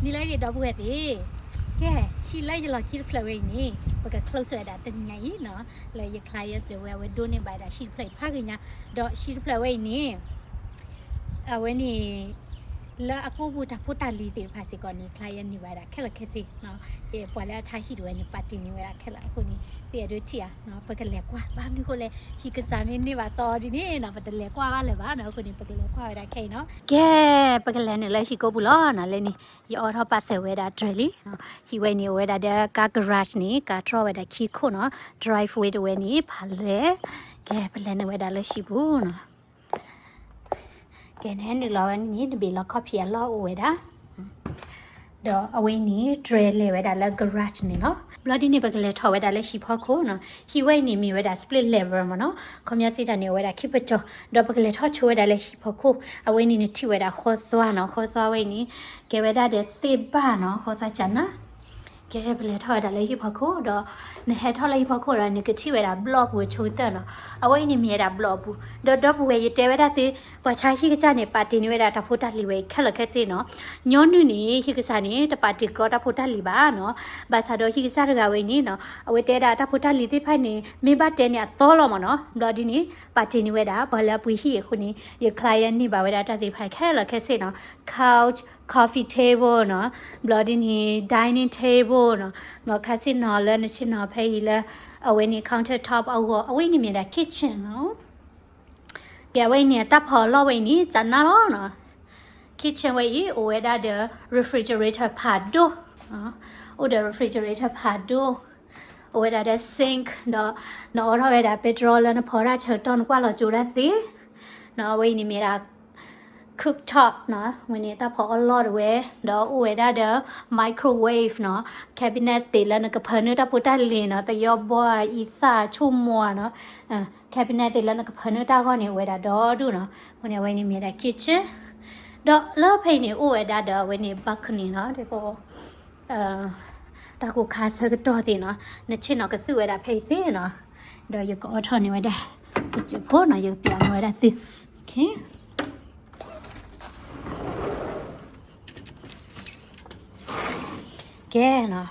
နံၤလၢအဂ့ၤ ဒီပုၢ်ဝဲၢ်သ့ၣ်, ကဲ, ဟံၣ်လၢယလီၢ်ခံတဖျၢၣ်ဝဲအံၤန့ၣ် ပက close ဝဲဒၣ်တနံၤညါအံၤနီၤ, လၢယ clients ဒီးဝဲ အဝဲဒိးန့ၢ်ဘၣ်ဝဲဒၣ်ဟံၣ်တဖျၢၣ်အံၤဖးဂ့ၤညါ, ဒီးဟံၣ်တဖျၢၣ်ဝဲအံၤန့ၣ် အဝဲန့ၣ် လၢအကိးပူၤတၢ်ဖိတၢ်လံၤသ့ၣ်တဖၣ်စ့ၢ်ကီးန့ၣ် client န့ၢ်ဘၣ်ဝဲဒၣ်ခဲလၢာ်ခဲဆ့နီၤ, ကဲ ပှၤလၢအထါဟံၣ်တဝဲန့ၣ် ပာ်တ့ၢ်န့ၢ်ဝဲဒၣ်ခဲလၢာ်အဃိန့ၣ် သ့ၣ်အဲၣ်ဒိးထံၣ်ဧါနီၤ, ပကလဲၤကွၢ် ဘၣ်မနုၤအဃိလဲၣ် ဟံၣ်ကစၢ်မ့ၢ်န့ၢ်ဘၣ်သီဒ်န့ၣ်နီၤ ပတလဲၤကွၢ်ဘၣ်လၢၤဘၣ်နီၤ, အဃိန့ၣ် ပကလဲၤကွၢ်ဝဲဒၣ်ခဲအံၤနီၤ, ကဲ, ပကလဲၤနုာ်လၢဟံၣ်ကိးပူၤလီၤနီၤ, လၢန့ၣ် ယအိးထီၣ်ပာ်စၢၤဝဲဒၣ်တြဲၤလံ, ဟံၣ်ဝဲန့ၣ် အိၣ်ဝဲဒၣ်ဒီးကါ garage န့ၣ် ကါတြီဝဲဒၣ်ခံခိၣ်နီၤ, driveway တဝဲန့ၣ် ဖးလဲၢ်, ကဲ ပလဲၤနုာ်ဝဲဒၣ်လၢဟံၣ်ပူၤနီၤ ကဲ နဟဲနုာ်လီၤဝဲန့ၣ် နဘ့ၣ်လီၤခီၣ်ဖံးအလီၢ်အိၣ်ဝဲဒၣ်, ဒီးအဝဲန့ၣ် တြဲၤလဲၤဝဲဒၣ်လၢ garage န့ၣ်လီၤ. ဘျီဒ်န့ၣ် ပကလဲၤထီၣ်ဝဲဒၣ်လၢဟံၣ်ဖီခိၣ်နီၤ. ဟံၣ်ဝဲအံၤန့ၣ်မ့ၢ်ဝဲဒၣ် split level မ့ၢ်နီၤ. ခီပညီစံးတၢ်န့ၣ် အိၣ်ဝဲဒၣ်ခံပကီၢ်, ဒီးပကလဲၤထီၣ်ဆိဝဲဒၣ်လၢဟံၣ်ဖီခိၣ်, အဝဲန့ၣ်နထံၣ်ဝဲဒၣ်ဃီသွါနီၤ. ဃီသွါဝဲအံၤန့ၣ် ကဲဝဲဒၣ်ဒီးသ့ၣ်ဘၣ်နီၤ, ဃီသွါကနၤ ကဲ ပလဲၤထီၣ်ဝဲဒၣ်လၢဟံၣ်ဖီခိၣ်ဒီး နဟဲထီၣ်လၢဟံၣ်ဖီခိၣ်ဒီး နကထံၣ်ဝဲဒၣ်ဘျီၣ်ပူၤအဆိကတၢၢ်နီၤ. အဝဲအံၤန့ၣ်မ့ၢ်ဝဲဒၣ်ဘျီၣ်ပူၤ, ဒီးဒီပုၢ်ဝဲၢ် ယတဲဝဲဒၣ်သု, ပှၤဆါဟံၣ်ကစၢ်န့ၣ် ပာ်တ့ၢ်န့ၢ်ဝဲဒၣ်တၢ်ဖိတၢ်လံၤဝဲအံၤခဲလၢာ်ခဲဆ့နီၤ. ညီနုၢ်န့ၣ် ဟံၣ်ကစၢ်န့ၣ် တပာ်တ့ၢ်ကြီတၢ်ဖိတၢ်လံၤဘၣ်နီၤ. ဘၣ်ဆၣ်ဒီးဟံၣ်ကစၢ်တဂၤဝဲအံၤန့ၣ်နီၤ အဝဲတဲဒၣ်တၢ်ဖိတၢ်လံၤသ့ၣ်တဖၣ်န့ၣ် မ့ၢ်ဘၣ်တဲန့ၣ်အသီလီၤမ့ၢ်နီၤ. ဘျီဒ်န့ၣ် ပာ်တ့ၢ်န့ၢ်ဝဲဒၣ် ပှၤလၢအပှ့ၤဟံၣ်အဃိန့ၣ် ယ client န့ၢ်ဘၣ်ဝဲဒၣ်တၢ်သ့ၣ်တဖၣ်ခဲလၢာ်ခဲဆ့နီၤ. Couch, coffee table နီၤ, ဘျီဒ်န့ၣ် dining table နီၤ, ဘျီခါဆ့ၣ်နီၤလၢနဆ့ၣ်နီၤဖဲအံၤလၢ အဝဲန့ၣ် counter top အဂီၢ်, အဝဲအံၤန့ၣ်မ့ၢ်ဒၣ် kitchen နီၤ. ကဲဝဲအံၤန့ၣ် တၢ်ဖီၣ်အလီၢ်ဝဲအံၤန့ၣ် ကနၤလီၤနီၤ. Kitchen ဝဲအံၤ အိၣ်ဝဲဒၣ်ဒီး refrigerator ဖးဒိၣ်, အိၣ်ဒီး refrigerator ဖးဒိၣ်, အိၣ်ဝဲဒၣ်ဒီး sink ဒီး နအိးထီၣ်ဝဲဒၣ်ပဲတြီလၢနဖီတၢ်ဆၢကတီၢ် နကွၢ်လီၤကၠိတၢ်သ့, အဝဲအံၤန့ၣ်မ့ၢ်ဒၣ် cooktop နီၤ, ဝဲန့ၣ်တၢ်ဖီၣ်အလီၢ်တဝဲ, ဒီးအိၣ်ဝဲဒၣ်ဒီး microwave နီၤ, cabinet သ့ၣ်လၢနကဖၢနုာ်တၢ်ဖိတၢ်လံၤနီၤ, သယီဘီဧါ, အံသၣ်, ဆိကမိၣ်ဧါနီၤ, cabinet သ့ၣ်လၢနကဖၢနုာ်တၢ်အဂီၢ်န့ၣ် အိၣ်ဝဲဒၣ်ဒီဒူၣ်နီၤ. အဃိန့ၣ် အဝဲန့ၣ်မ့ၢ်ဒၣ် kitchen, ဒီးလၢဖဲအံၤန့ၣ် အိၣ်ဝဲဒၣ်ဒီးအဝဲန့ၣ် balcony နီၤ, ဒ်သိး တၢ်ကိၢ်ခါဆၢကတီၢ်သ့ၣ်နီၤ, နဆ့ၣ်နီၤကသူၣ်ဝဲဒၣ်ဖဲအံၤသ့ၣ်နီၤ, ဒီးယကအိးထီၣ်န့ၢ်ဝဲဒၣ် တစဲးဖိနီၤ, ယကပျးန့ၢ်ဝဲဒၣ်သု, ကဲနီၤ,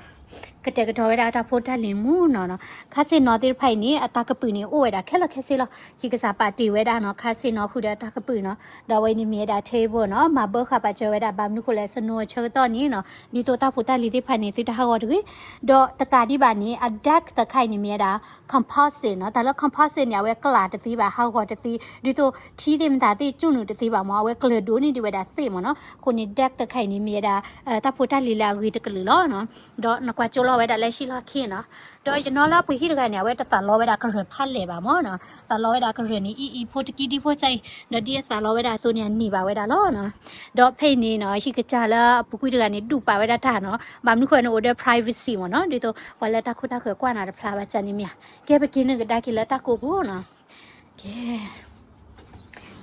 ကတဲာ်ကတီၤဝဲဒၣ်တၢ်ဖိတၢ်လံၤမူနီၤနီၤ, ခါဆ့ၣ်နီၤသ့ၣ်တဖၣ်အံၤန့ၣ် အတၢ်ကပုာ်န့ၣ် အိၣ်ဝဲဒၣ်ခဲလၢာ်ခဲဆ့လီၤ. ဟံၣ်ကစၢ်ပာ်တ့ၢ်ဝဲဒၣ်နီၤ, ခါဆ့ၣ်နီၤဃုာ်ဒီးတၢ်ကပုာ်နီၤ, ဒီးအဝဲအံၤန့ၣ်မ့ၢ်ဝဲဒၣ် table နီၤ, မၤဘၢဃာ်ပာ်စၢၤဝဲဒၣ် ဘၣ်မနုၤဃိလဲၣ် snow အဆၢကတီၢ်န့ၣ်နီၤ, ဒ်သိးတၢ်ဖိတၢ်လံၤသ့ၣ်တဖၣ်န့ၣ် သုတဟးဂီၤတဂ့ၤ, ဒီးတကးဒံးဘၣ်န့ၣ် အ deck တခါအံၤန့ၣ်မ့ၢ်ဝဲဒၣ် composite နီၤ, တၢ်လၢ composite န့ၣ် အဝဲကလၢ်တသ့ဘၣ်, ဟးဂီၤတသ့, ဒ်သိးထံသ့ၣ်မတၤသ့ၣ်ကၠူၣ်နုာ်တသ့ဘၣ်မ့ၢ်, အဝဲကျၢၤဒိၣ်န့ၢ်ဒံးဝဲဒၣ်သ့ၣ်မ့ၢ်နီၤ. အဃိန့ၣ် deck တခါအံၤန့ၣ်မ့ၢ်ဝဲဒၣ် တၢ်ဖိတၢ်လံၤလၢအဂ့ၤတကလုာ်လီၤနီၤ. ဒီးနကွၢ်ကၠိလီၤဝဲဒၣ်လၢဟံၣ်လီၢ်ခံနီၤ. ဒီးယနီၤလၢအပှ့ၤဟံၣ်တဂၤန့ၣ် အဝဲတသးလီဝဲဒၣ်ကရၢၢ်ဖးလဲၢ်ဘၣ်မ့ၢ်နီၤ, သးလီဝဲဒၣ်ကရၢၢ်န့ၣ် အံၤအံၤဖိတကံဒံဖိကါအံၤ, ဒီးဒ်အသးလီဝဲဒၣ်အသိးန့ၣ် အန့ၢ်ဘၣ်ဝဲဒၣ်လီၤနီၤ. ဒီးဖဲအံၤန့ၣ်နီၤ ဟံၣ်ကစၢ်လၢအပူၤကွံာ်တဂၤန့ၣ် ဒုးပာ်ဝဲဒၣ်တၢ်နီၤ, ဘၣ်မနုၤဃိန့ၣ် အိၣ်ဒီး privacy မ့ၢ်နီၤ, ဒ်သိးပှၤလၢတၢ်ခိတၢ်ဃၢၤကွၢ်နၤတဖျါဘၣ်စၢ်န့ၣ်မ့ၢ်ဧါ. ကဲ ပက့ၤနုာ်ကဒါက့ၤလၢတၢ်ကိးပူၤနီၤ. ကဲ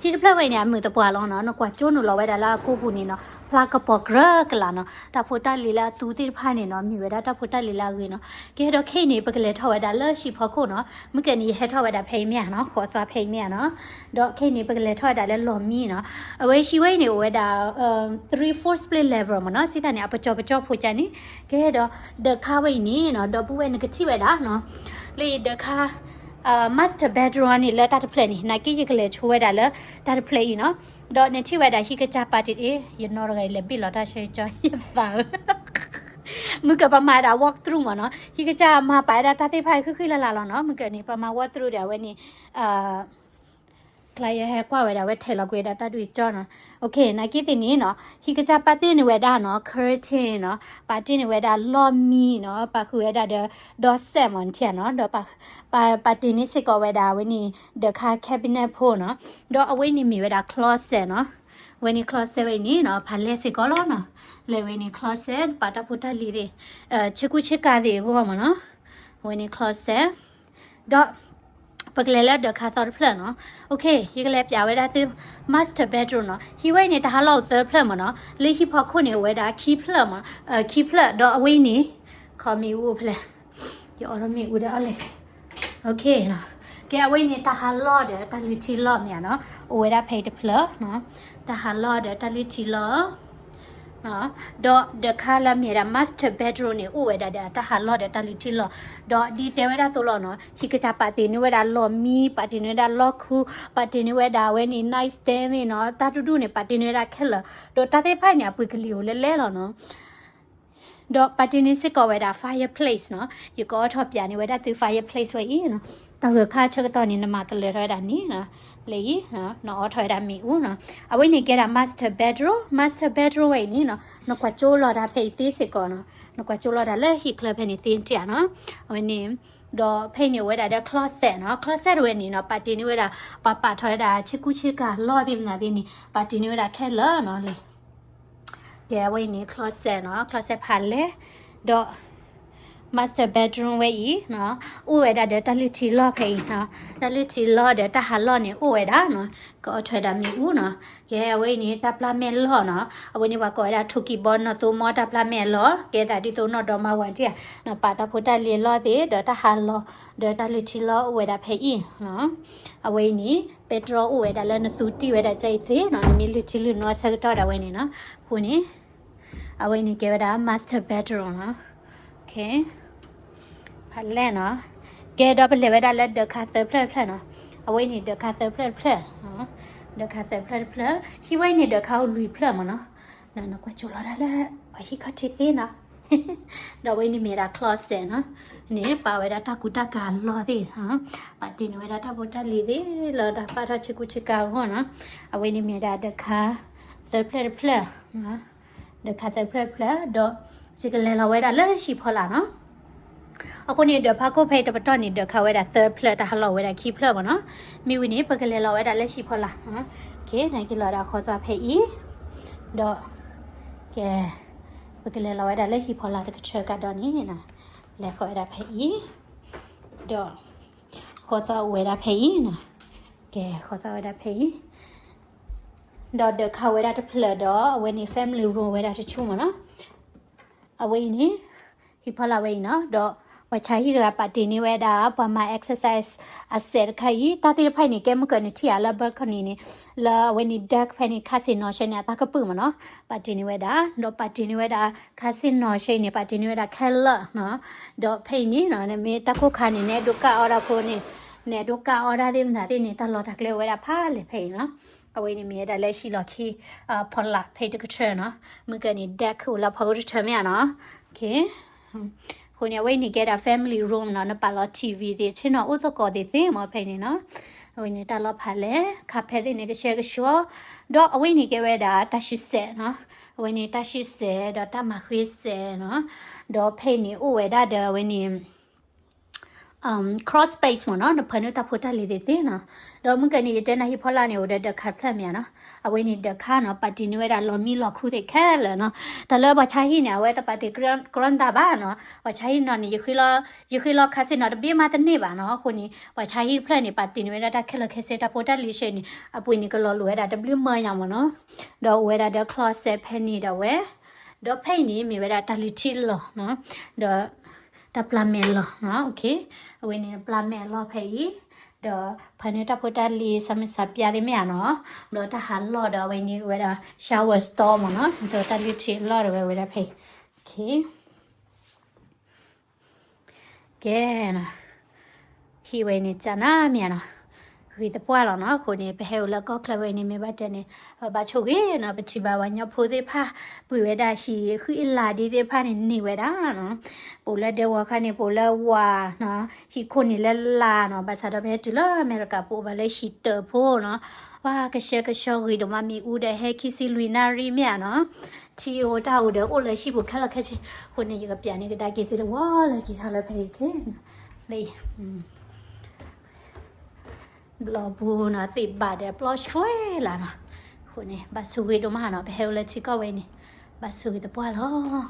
ဟံၣ်တဖျၢၣ်ဝဲအံၤန့ၣ် အမုာ်သပှၢ်လီၤနီၤ, နကွၢ်ကၠိနုာ်လီၤဝဲဒၣ်လၢအကိးပူၤန့ၣ်နီၤ, ဖျါကပီၤကြၢးကလာ်နီၤ, တၢ်ဖိတၢ်လံၤလၢအသူသ့ၣ်တဖၣ်န့ၣ်နီၤ မ့ၢ်ဝဲဒၣ်တၢ်ဖိတၢ်လံၤလၢအဂ့ၤနီၤ. ကဲဒီးခဲအံၤန့ၣ် ပကလဲၤထီၣ်ဝဲဒၣ်လၢဟံၣ်ဖီခိၣ်နီၤ, မုၢ်ကၢးန့ၣ် ယဟဲထီၣ်ဝဲဒၣ်ဖဲအံၤမ့ၢ်ဧါနီၤ, ဃိးသွါဖဲအံၤမ့ၢ်ဧါနီၤ. ဒီးခဲအံၤန့ၣ် ပကလဲၤထီၣ်ဝဲဒၣ်လၢလီၢ်မံနီၤ, အဝဲဟံၣ်ဝဲအံၤန့ၣ် အိၣ်ဝဲဒၣ် three, four split level မ့ၢ်နီၤ, စံးတၢ်န့ၣ် အပကၠီပကၠီဖိကၠၢ်န့ၣ်. ကဲဒီး ဒီးခါဝဲအံၤန့ၣ်နီၤ, ဒီပုၢ်ဝဲၢ်နကထံၣ်ဝဲဒၣ်နီၤ, လၢဒီးခါ master bedroom န့ၣ် လၢတၢ်တဖျၢၣ်န့ၣ် နာ်က့ယကလဲၤဆိဝဲဒၣ်လၢတၢ်တဖျၢၣ်အံၤနီၤ. ဒီးနထံၣ်ဝဲဒၣ်ဟံၣ်ကစၢ်ပာ်တ့ၢ်အ့ၣ်, ယနီတဂၤအံၤလဲၤဘ့ၣ်လီၤတၢ်ဆၢကတီၢ် ယသးဧၢ, မုၢ်ကၢးပမၤဝဲဒၣ် walk through မ့ၢ်နီၤ, ဟံၣ်ကစၢ်မၤပာ်ဝဲဒၣ်တၢ်သ့ၣ်တဖၣ်ဃံဃံလၤလၤလီၤနီၤ. မုၢ်ကၢးန့ၣ် ပမၤ walk through ဒီးအဝဲန့ၣ် ကျါယဟဲကွၢ်ဝဲဒၣ် အဝဲထဲးလီၤကွံာ်ဝဲဒၣ်တၢ်ဒုးကၠီနီၤ. နာ်က့သ့ၣ်န့ၣ်နီၤ, ဟံၣ်ကစၢ်ပာ်တ့ၢ်န့ၢ်ဝဲဒၣ်နီၤ curtain နီၤ, ပာ်တ့ၢ်န့ၢ်ဝဲဒၣ်လီၢ်မံနီၤ, ပာ်ဃုာ်ဝဲဒၣ်ဒီး door set မ့ၢ်နထံၣ်ဧါနီၤ, ဒီးပာ်တ့ၢ်န့ၢ်စ့ၢ်ကီးဝဲဒၣ်အဝဲန့ၣ် ဒီးခါ cabinet ဖိနီၤ, ဒီးအဝဲန့ၣ်မ့ၢ်ဝဲဒၣ် closet နီၤ. အဝဲန့ၣ် closet ဝဲအံၤန့ၣ်နီၤ ဖးလဲၢ်စ့ၢ်ကီးလီၤနီၤ. လၢအဝဲန့ၣ် closet ပာ်တၢ်ဖိတၢ်လံၤသ့ၣ်, ဆ့ကူဆ့ကၤသ့ၣ်အဂီၢ်မ့ၢ်နီၤ. အဝဲန့ၣ် closet ဒီး ပကလဲၤလၢဒီးခါသီတဖျၢၣ်နီၤ. ယကလဲၤပျးဝဲဒၣ်သု master bedroom နီၤ. ဟံၣ်ဝဲအံၤန့ၣ် တၢ်ဟးလီၢ်အိၣ်သၢဖျၢၣ်မ့ၢ်နီၤ. လၢဟံၣ်ဖီခိၣ်န့ၣ် အိၣ်ဝဲဒၣ်ခံဖျၢၣ်မ့ၢ်, ခံဖျၢၣ် ဒီးအဝဲအံၤန့ၣ် ခီမ့ၣ်အူအိၣ်ဖဲလဲၣ်, ယအိးထီၣ်မ့ၣ်အူဒီးအီၤလဲၣ်. ကဲ အဝဲအံၤန့ၣ် တၢ်ဟးလီၢ်ဒီးတၢ်လုၢ်ထံလီၢ်မ့ၢ်ဧါနီၤ. အိၣ်ဝဲဒၣ်ဖဲအံၤတဖျၢၣ်နီၤ. တၢ်ဟးလီၢ်ဒီးတၢ်လုၢ်ထံလီၢ် ဒီးဒီးခါလၢမ့ၢ်ဝဲဒၣ် master bedroom န့ၣ် အိၣ်ဝဲဒၣ်ဒီးတၢ်ဟးလီၢ်ဒီးတၢ်လုၢ်ထံလီၢ်, ဒီးဒ်တဲဝဲဒၣ်အသိးလီၤနီၤ, ဟံၣ်ကစၢ်ပာ်တ့ၢ်န့ၢ်ဝဲဒၣ်လီၢ်မံ, ပာ်တ့ၢ်န့ၢ်ဝဲဒၣ်လီၢ်ခူ, ပာ်တ့ၢ်န့ၢ်ဝဲဒၣ်အဝဲန့ၣ် night stand သ့ၣ်နီၤ, တၢ်ဒူၣ်ဒူၣ်န့ၣ် ပာ်တ့ၢ်န့ၢ်ဝဲဒၣ်ခဲလၢာ်, ဒီးတၢ်သ့ၣ်တဖၣ်န့ၣ် အပှ့ၤကလံၤအိၣ်လၢလဲၣ်လီၤနီၤ. ဒီးပာ်တ့ၢ်န့ၢ်စ့ၢ်ကီးဝဲဒၣ် fireplace နီၤ, ယကအိးထီၣ်ပျးန့ၢ်ဝဲဒၣ်သု fireplace ဝဲအံၤနီၤ, တၢ်ဂၢၢ်ခါဆၢကတီၢ်န့ၣ် နမၤကလၢၤထီၣ်ဝဲဒၣ်န့ၣ်နီၤ, လၢအံၤ နအိးထီၣ်ဝဲဒၣ်မ့ၣ်အူနီၤ, အဝဲန့ၣ်ကဲဒၣ် master bedroom, master bedroom ဝဲအံၤန့ၣ်နီၤ, နကွၢ်ကၠိလီၤတၢ်ဖဲအံၤသ့စ့ၢ်ကီးနီၤ, နကွၢ်ကၠိလီၤတၢ်လၢဟံၣ်ချၢဖဲန့ၣ်သ့တၢ်နီၤ, အဝဲန့ၣ် ဒီးဖဲအံၤန့ၣ်အိၣ်ဝဲဒၣ်ဒီး closet နီၤ, closet ဝဲန့ၣ်နီၤ, ပာ်တ့ၢ်န့ၢ်ဝဲဒၣ် ပှၤပာ်ထီၣ်ဝဲဒၣ်ဆ့ကူဆ့ကၤလီၢ်သ့ၣ်မနုၤသ့ၣ်န့ၣ် ပာ်တ့ၢ်န့ၢ်ဝဲဒၣ်ခဲလၢာ်နီၤလံ. ကဲ အဝဲအံၤန့ၣ် closet နီၤ, closet ဖးလဲၢ်, ဒီး master bedroom ဝဲအံၤနီၤ, အိၣ်ဝဲဒၣ်ဒီးတၢ်လုၢ်ထံလီၢ်ဖဲအံၤနီၤ, တၢ်လုၢ်ထံလီၢ်ဒီးတၢ်ဟးလီၢ်န့ၣ် အိၣ်ဝဲဒၣ်နီၤ, ကအိးထီၣ်ဝဲဒၣ်မ့ၣ်အူနီၤ. ကဲ အဝဲအံၤန့ၣ် တၢ်ပျၢ်မဲာ်လီၢ်နီၤ, အဝဲန့ၣ်ပှၤကိးဝဲဒၣ် ထူကံၢ်ဘီနီၢ်သိမီတၢ်ပျၢ်မဲာ်လီၢ်, ကဲသးဒ်သိးနီၢ်ဒီမါဝၤဒံးဧါ, ပာ်တၢ်ဖိတၢ်လံၤအလီၢ်သ့ၣ် ဒီးတၢ်ဟးလီၢ် ဒီးတၢ်လုၢ်ထံလီၢ်အိၣ်ဝဲဒၣ်ဖဲအံၤနီၤ. အဝဲအံၤန့ၣ် ပဲတြီအိၣ်ဝဲဒၣ်လၢနသူတံၢ်ဝဲဒၣ်ကအံၤသ့နီၤ, နမ့ၢ်လုၢ်ထံလုၢ်နီၢ်ဆၢကတီၢ်ဒၣ်ဝဲန့ၣ်နီၤ. အဃိန့ၣ် အဝဲအံၤန့ၣ်ကဲဝဲဒၣ် master bedroom နီၤ. ဖးလဲၢ်နီၤ. ကဲဒီးပလဲၤဝဲဒၣ်လၢဒၢးခါသၢဖျၢၣ်တဖျၢၣ်နီၤ. အဝဲအံၤန့ၣ်ဒၢးခါသၢဖျၢၣ်တဖျၢၣ်, ဒၢးခါသၢဖျၢၣ်တဖျၢၣ်, ဟံၣ်ဝဲအံၤန့ၣ်ဒၢးခါအိၣ်လွံၢ်ဖျၢၣ်မ့ၢ်နီၤ. နကွၢ်ကၠိလီၤဒၣ်လၢ ပှၤဟံၣ်ခီၣ်ထံးသ့နီၤ. ဒီးအဝဲအံၤန့ၣ်မ့ၢ်ဒၣ် closet နီၤ, န့ၣ်ပာ်ဝဲဒၣ်တၢ်ကူတၢ်ကၤအလီၢ်သ့ၣ်, ပာ်တ့ၢ်န့ၢ်ဝဲဒၣ်တၢ်ဖိတၢ်လံၤသ့ၣ်လၢတၢ်ပာ်ထီၣ်ဆ့ကူဆ့ကၤအဂီၢ်နီၤ. အဝဲအံၤန့ၣ်မ့ၢ်ဒၣ်ဒၢးခါသၢဖျၢၣ်တဖျၢၣ်, ဒၢးခါသၢဖျၢၣ်တဖျၢၣ်, ဒီးယကလဲၤလီၤဝဲဒၣ်လၢဟံၣ်ဖီလာ်နီၤ. အဃိန့ၣ် ဒၢးဖးခိၣ်ဖဲအံၤတပတီၢ်န့ၣ် ဒၢးခါဝဲဒၣ်သၢဖျၢၣ် တၢ်ဟးလီၢ်ဝဲဒၣ်ခံဖျၢၣ်မ့ၢ်နီၤ. မ့ၢ်ဝံၤန့ၣ် ပကလဲၤလီၤဝဲဒၣ်လၢဟံၣ်ဖီလာ်, ကဲ နက့ၤလီၤဒၣ်ဃီသီဖဲအံၤ, ဒီး ကဲ ပကလဲၤလီၤဝဲဒၣ်လၢဟံၣ်ဖီလာ်တကထၢကဒီးန့ၣ်, လဲၤဃီဝဲဒၣ်ဖဲအံၤ, ဒီး ဃီသီအိၣ်ဝဲဒၣ်ဖဲအံၤနီၤ. ကဲ ဃီသီဝဲဒၣ်ဖဲအံၤ, ဒီးဒၢးခါဝဲဒၣ်တဖျၢၣ်ဒီး အဝဲန့ၣ် family room ဝဲဒၣ်တဆူမ့ၢ်နီၤ. အဝဲအံၤန့ၣ် ဟံၣ်ဖီလာ်ဝဲအံၤနီၤ, ဒီးပှၤဆါဟံၣ်တဂၤပာ်တ့ၢ်န့ၢ်ဝဲဒၣ် ပှၤမၤ exercise အစဲးတခါအံၤ, တၢ်သ့ၣ်တဖၣ်အံၤန့ၣ် ကဲမုၢ်ကၢၢ်န့ၣ်ထံၣ်ဧါလၢ balcony န့ၣ်, လၢအဝဲန့ၣ် deck ဖဲန့ၣ် ခါစ့ၣ်နီၤရှဲန့ၣ် အတၢ်ကပုာ်မ့ၢ်နီၤ, ပာ်တ့ၢ်န့ၢ်ဝဲဒၣ်, ဒီးပာ်တ့ၢ်န့ၢ်ဝဲဒၣ် ခါစ့ၣ်နီၤရှဲအံၤန့ၣ် ပာ်တ့ၢ်န့ၢ်ဝဲဒၣ်ခဲလၢာ်နီၤ. ဒီးဖဲအံၤန့ၣ်နီၤ နမ့ၢ်တၢ်ခိၣ်ခါန့ၣ် နအဲၣ်ဒိးကၣ်အီၣ်တၢ်ဖိန့ၣ်, နအဲၣ်ဒိးကၣ်အီၣ်တၢ်သ့ၣ်မနုၤသ့ၣ်န့ၣ် တၢ်လီၢ်တၢ်ကျဲအိၣ်ဝဲဒၣ်ဖးလဲၢ်ဖဲအံၤနီၤ. အဝဲအံၤန့ၣ်မ့ၢ်ဝဲဒၣ်လၢဟံၣ်လီၢ်ခံ ဖီလာ်ဖဲအံၤတကထၢနီၤ, မုၢ်ကၢၢ်န့ၣ် deck အိၣ်လၢဖီခိၣ်တထၢမ့ၢ်ဧါနီၤ. အဃိန့ၣ် အဝဲအံၤန့ၣ်ကဲဒၣ် family room နီၤ, နပာ်လီၤ TV သ့ၣ် ဆ့ၣ်နီၤအိၣ်သကိးသ့ၣ်သ့ၣ်မ့ၢ်ဖဲအံၤန့ၣ်နီၤ. အဝဲန့ၣ်တၢ်လီၢ်ဖးလဲၢ်, carpet သ့ၣ်န့ၣ် ကဆှဲကဆှီ, ဒီးအဝဲအံၤန့ၣ်ကဲဝဲဒၣ်တၢ်ဆံးစဲးနီၤ, အဝဲန့ၣ်တၢ်ဆံးစဲး ဒီးတၢ်မၤဃ့စဲးနီၤ, ဒီးဖဲအံၤန့ၣ်အိၣ်ဝဲဒၣ်ဒီးအဝဲန့ၣ် crawl space မ့ၢ်နီၤ, နဖၢနုာ်တၢ်ဖိတၢ်လံၤသ့ၣ်သ့ၣ်နီၤ. ဒီးမုၢ်ကၢၢ်န့ၣ် ယတဲနၤဟံၣ်ဖီလာ်န့ၣ် အိၣ်ဒီးဒၢးခါတဖျၢၣ်မ့ၢ်ဧါနီၤ. အဝဲန့ၣ်ဒၢးခါနီၤ, ပာ်တ့ၢ်န့ၢ်ဝဲဒၣ်လီၢ်မံလီၢ်ခူသ့ၣ်ခဲလၢာ်နီၤ. တၢ်လၢပှၤဆါဟံၣ်န့ၣ် အဝဲတပာ်တ့ၢ် ကြမ်းတမ်း ဘၣ်နီၤ. ပှၤဆါဟံၣ်နီၤန့ၣ် ယဃ့လီၤခါစ့ၣ်နီၤတဘ့ၣ်မးတန့ၢ်ဘၣ်နီၤ. အဃိန့ၣ် ပှၤဆါဟံၣ်တဖျၢၣ်န့ၣ် ပာ်တ့ၢ်န့ၢ်ဝဲဒၣ်တၢ်ခဲလၢာ်ခဲဆ့ တၢ်ဖိတၢ်လံၤရှဲန့ၣ် အပှ့ၤန့ၣ်ကလီၤလိာ်ဝဲဒၣ်တဘျုးမၢယါမ့ၢ်နီၤ. ဒီးအိၣ်ဝဲဒၣ်ဒီး closet ဖဲန့ၣ်ဒၣ်ဝဲ, ဒီးဖဲအံၤန့ၣ် မ့ၢ်ဝဲဒၣ်တၢ်လုၢ်ထံလီၢ်နီၤ, ဒီး တၢ်ပျၢ်မဲာ်လီၢ်နီၤ, အဝဲန့ၣ်ပျၢ်မဲာ်အလီၢ်ဖဲအံၤ, ဒီးဖၢနုာ်တၢ်ဖိတၢ်လံၤ ဆၣ်မုၢ်ဆၣ်ပျါသ့ၣ်မ့ၢ်ဧါနီၤ, ဒီးတၢ်ဟးလီၢ်ဒီးအဝဲန့ၣ်ဝဲဒၣ် shower stall မ့ၢ်နီၤ, ဒီးတၢ်လုၢ်ထံအလီၢ်ဒီးဝဲဝဲဒၣ်ဖဲအံၤ, ကဲနီၤ, ဟံၣ်ဝဲအံၤန့ၣ် ကနၣ်မ့ၢ်ဧါနီၤ, ဂ့ၤသပှၢ်လီၤနီၤ. အဃိန့ၣ် ပဟဲအိၣ်လၢကီၢ်ချၢဝဲအံၤန့ၣ် မ့ၢ်ဘၣ်တဲန့ၣ် ပဘၣ်ဆိၣ်ဂ့ၤနီၤ, ပထံၣ်ဘၣ်ပှၤကညီဖိသ့ၣ်တဖၣ် ပှ့ၤဝဲဒၣ်ဟံၣ်ဃံအလၤဒ်သ့ၣ်တဖၣ်န့ၣ် န့ၢ်ဝဲဒၣ်နီၤ, ပအိၣ်လၢဒဲဝီၤခါန့ၣ် ပအိၣ်လၢဝၤနီၤ, ဟံၣ်ခိၣ်န့ၣ်လၢလာ်နီၤ, ဘၣ်ဆၣ်ဒီးပဟဲတုၤလၢအမဲရကၤ ပအိၣ်ဘၣ်လၢဟံၣ်တၢးဖိနီၤ, ပှၤကဆှဲကဆှီဂ့ၤဒိၣ်မး မ့ၣ်အူဒီးဟဲခံဆံလွံၢ်နၣ်ရံၣ်မ့ၢ်ဧါနီၤ, ထံအိၣ်တၢ်အိၣ်ဒီးအိၣ်လၢဟံၣ်ပူၤခဲလၢာ်ခဲဆ့, အဃိန့ၣ် ယကပျးန့ၢ်ကဒါက့ၤသုတဝီလၢက့ၤထီၣ်လၢဖဲအံၤခဲ, လၢ ဘျီပူၤနီၤ သ့ၣ်ဘၣ်ဒီးပျီဆွဲလၢ်နီၤ, အဃိန့ၣ် ဘၣ်ဆိၣ်ဂ့ၤဒိၣ်မးနီၤ, ပဟဲအိၣ်လၢထံကီၢ်ဝဲအံၤန့ၣ် ဘၣ်ဆိၣ်ဂ့ၤသပှၢ်လီၤ.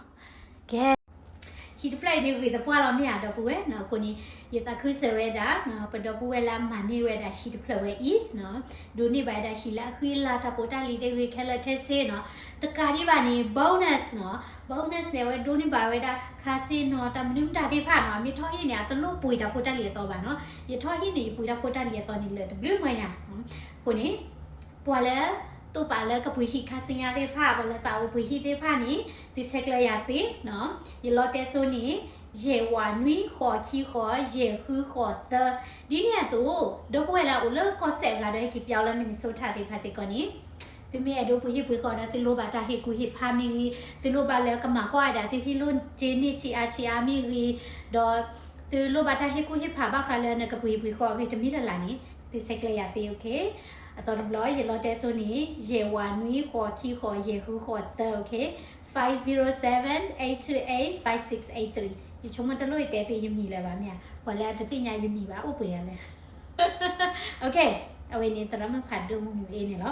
ကဲ ဟံၣ်တဖျၢၣ်အံၤန့ၣ် ဂ့ၤသပှၢ်လီၤမ့ၢ်ဧါ ဒီပုၢ်ဝဲၢ်နီၤ, အဃိန့ၣ် ယသးခုစၢၤဝဲဒၣ် ပဒီပုၢ်ဝဲၢ်လၢအမၤန့ၢ်ဝဲဒၣ်ဟံၣ်တဖျၢၣ်ဝဲအံၤ, ဒိးန့ၢ်ဘၣ်ဝဲဒၣ်ဟံၣ်လၢအဃံအလၤ တၢ်ဖိတၢ်လံၤသ့ၣ်ဂ့ၤခဲလၢာ်ခဲဆ့နီၤ, တကးဒံးဘၣ်န့ၣ် bonus နီၤ, bonus န့ၣ် အဝဲဒိးန့ၢ်ဘၣ်ဝဲဒၣ် ခါစ့ၣ်နီၤ တၢ်မနုၤမတၤသ့ၣ်တဖၣ်နီၤ, မ့ၢ်ထီၣ်ဟံၣ်န့ၣ် အတလိၣ်ပှ့ၤတၢ်ဖိတၢ်လံၤအသီဘၣ်နီၤ, ယထီၣ်ဟံၣ်န့ၣ် ယပှ့ၤတၢ်ဖိတၢ်လံၤအသီန့ၣ်လၢာ်တဘျုးမၢယါ, အဃိန့ၣ် ပှၤလၢ ပ သိးပာ်လၢကပှ့ၤဟံၣ်ခါဆူညါသ့ၣ်တဖၣ် ပှၤလၢသးအိၣ်ပှ့ၤဟံၣ်သ့ၣ်တဖၣ်န့ၣ် သုဆဲးကျၢယၤသ့နီၤ. ယလီတဲစိန့ၣ် ယဲၢ်ဝးနွံဃိးခံဃိး ယဲၢ်ဃုဃိးသၢ. ဒ်န့ၣ်အသိး ဒီပုၢ်ဝဲၢ်လၢအအိၣ်လၢကီၢ်စဲၣ်အဂၤဒီးဟဲက့ၤပၠီလၢ Minnesota သ့ၣ်တဖၣ်စ့ၢ်ကီးန့ၣ် သုမ့ၢ်အဲၣ်ဒိးပှ့ၤဟံၣ်ပှ့ၤဃီဒီး သုလိၣ်ဘၣ်တၢ်ဟ့ၣ်ကူၣ်ဟ့ၣ်ဖးမ့ၢ်ဂ့ၤ, သုလိၣ်ဘၣ်လၢကမၤကွၢ်ဝဲဒၣ်သုဟံၣ်လိၣ်တ့ၢ်န့ၢ်ထံအါထံအါမ့ၢ်ဂ့ၤ, ဒီး သုလိၣ်ဘၣ်တၢ်ဟ့ၣ်ကူၣ်ဟ့ၣ်ဖးဘၣ်ဃးလၢနကပှ့ၤဟံၣ်ပှ့ၤဃီအဂ့ၢ်တမံၤလၢ်လၢ်န့ၣ် သုဆဲးကျၢယၤသ့ okay. အသီတဘျီ ယလီတဲစိန့ၣ် ယဲၢ်ဝးနွံဃိးခံဃိး ယဲၢ်ဃုဃိးသၢ okay. five zero seven, eight two eight, five six eight three. ယဆိကမိၣ်တလိၣ်ယတဲသုယမံၤလၢၤဘၣ်မ့ၢ်ဧါ, ပှၤလၢအတသ့ၣ်ညါယမံၤဘၣ် အိၣ်ပှဲၤယၤလဲၣ်. Okay, အဝဲန့ၣ် သရၣ်မုၣ်ဖးဒိၣ်မုၢ်မုၢ်အ့န့ၣ်လီၤ.